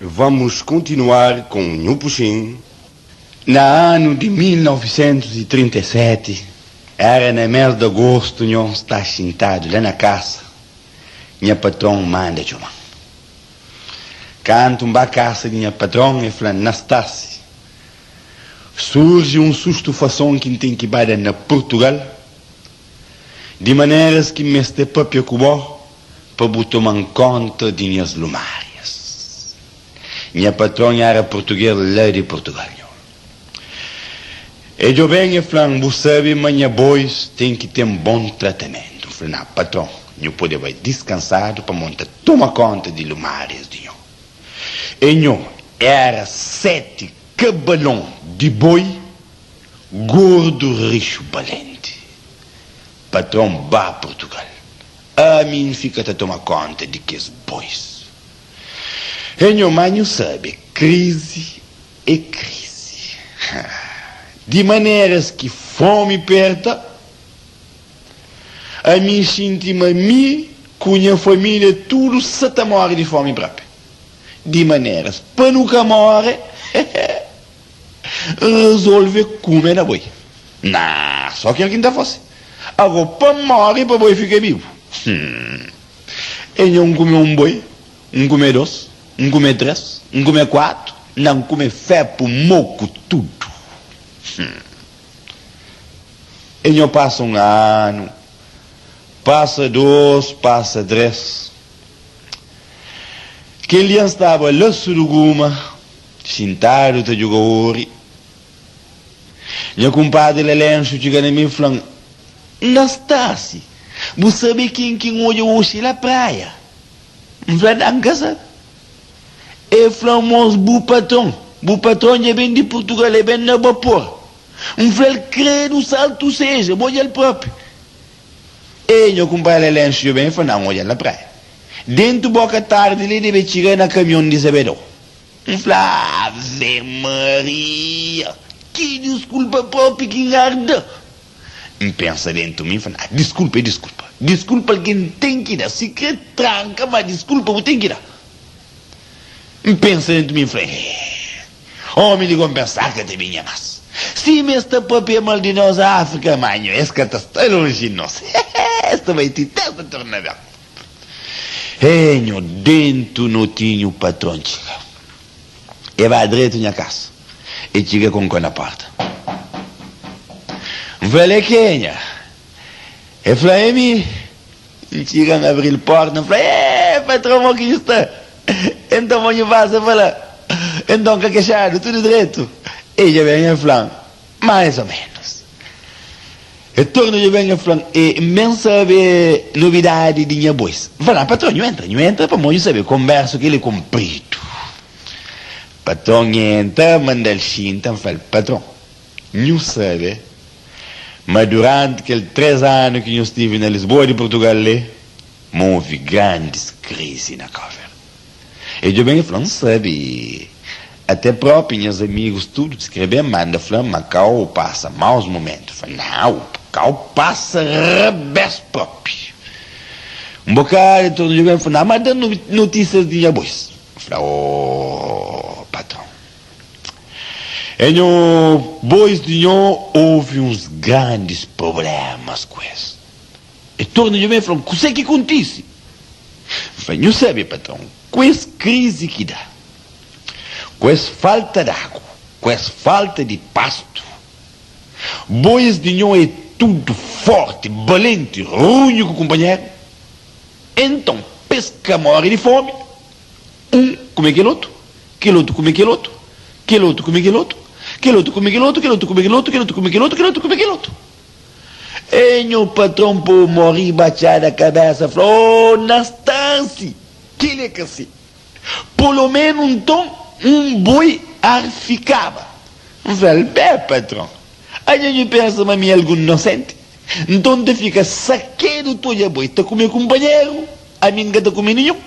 Vamos continuar com Nhu Puxin. Na anu di 1937, éra na mês di agostu, nho sta xintadu la na kasa, nha patron manda txoma-m. Kantu N ba kasa di nha patron, el fla-m, Nastasi, surji un sustufason ki N ten ki ba da na Purtugal, di maneras ki N meste papia ku bo pa bu toma-m konta di nhas lumárias. Nha patron éra purtugês la di Purtugal. Nho E djobe-m e fla-m, Bu sabe ma nha bois ten ki ten bon tratamentu. N fla, Ná, patron, nho pode bai diskansadu pamodi N ta toma konta di lumárias di nho. E nho éra séti kabalon di boi gordu, rixu, balenti. Patron ba Purtugal. Ami N fika ta toma konta di kes bois. E nho, má nhu sabe, krizi é krizi. Di maneras ki fómi perta, ami N xinti ma mi ku nha família tudu sa ta móre di fómi própi. Di maneras pa nu ka móre, N rezolve kume na boi. Ná, só kel ki N ta fase. Agó, pa N móre pa boi fika bibu? Hum. E nho N kume un boi, N kume dos, N kume tres, N kume kuatu, na N kume fepu, moku, tudu. Hum. E nho pasa un anu, pasa dos, pasa tres. Kel dia N staba la Suruguma, xintadu ta djuga ori. Nha kunpadri Lelenxu txiga na mi fla-m, Nastasi, bu sabe ken ki N odja oxi la praia? N fla, Da, N ka sabe. E fla-m, Mos, bu patron, bu patron dja ben di Purtugal, e ben na bapor. N fla-l, Kredu, saltu seja, bu odja-l propi. E nha kunpadri Lelenxu dja ben, e fla, Na, N odja-l la praia. Dentu boka tardi li, debe txiga na kamion di Zabedau. N fla, Ave Maria! Ki diskulpa propi ki N arda! N pensa dentu mi, N fla, Nah, diskulpa é diskulpa. Diskulpa algen ten ki da, sikrê tranka, má diskulpa bu ten ki da. N pensa dentu mi, N fla, Eh, ómi di konpensa ka ta binha más. Sima es ta papia mal di nos Áfrika, má nho, es ka ta sta lonji di nos. Es ta bai ti testa torna ben. Ê nho dentu notinhu patron txiga. E ba dretu nha kasa. E txiga konko na porta. N fla-l é kenha? E fla é mi. N txiga N abri-l porta N fla ê patron mo ki nhu sta? Enton mo nhu pasa pa la? Enton ka kexadu tudu dretu? E dja ben e fla-m mais o menus. E torna dja ben e fla-m, E N ben sabe nobidadi di nha bois. N fla, Patron, nhu entra, nhu entra pamodi nhu sabe konbersu kel-li kunpridu. Patron entra, manda-l xinta, N fla-l, Patron, nhu sabe ma duranti kel tres anu ki nhu stivi na Lisboa di Purtugal li, ma ovi grandis krizi na Kauverdi. E djobe-m e fla-m, N sabe. Até própi nhas amigus tudu skrebe-m, manda fla-m ma kau pasa maus mumentu. N fla, Nau, kau pasa rabés própi. Un bokadu e torna djobe-m, fla, Nau, ma da-m notísias di nha bois. N fla, Ô, patron, e nho bois di nho ovi uns grandis prublémas ku es. E torna djobe-m e fla-m, Kuzê ki kontise? N fla, Nhu sabe, patron, ku es krizi ki da, ku es falta di agu, ku es falta di pastu, bois di nho é tudu fórti, balenti, runhu ku kunpanheru. Enton, pa es ka móre di fómi, un kume kel otu, kel otu kume kel otu, kel otu kume kel otu, kel otu kume kel otu, kel otu kume kel otu, kel otu kume kel otu, kel otu kume kel otu. E nhu patron po mori batxada kabesa fla, Oh Nastansi, kel é ka si. Polomenu nton un boi ar fikaba. N fla-l, Bé patron, anha nhu pensa ma mi é algun nosenti? Nton N ta fika sakedu ta odja boi ta kume kunpanheru, ami N ka ta kume ninhun.